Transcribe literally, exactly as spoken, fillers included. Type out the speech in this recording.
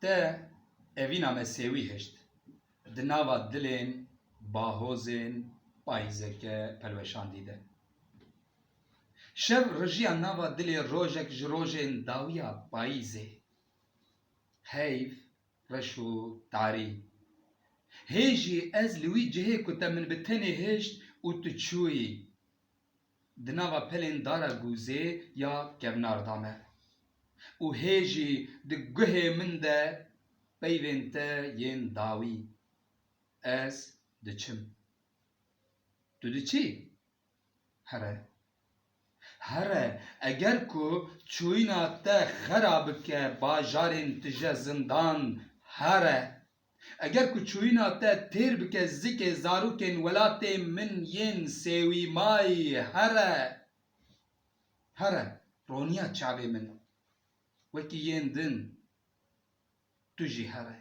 Te evîna me sêwî hişt, di nava dilên bahozên payîzeke pelweşandî de. Şev rijiya nava dilê rojek ji rojên dawiya payîzê. Heyv, reş û tarî. Hê jî ez li wî cihê ku te min bi tenê hişt û tu çûyî, di nava pelên dara gûzê ya kevnar da me. Û hê jî di guhê min de peyvên te yên dawî. Ez diçim. Tu diçî? Here. Here, eger ku çûyîna te xera bike bajarên tije zindan, here. Eger ku çûyîna te têr bike zikê zarokên welatê min yên sêwîmayî, here. Here, roniya çavê min. Wekî yên din, tu jî here.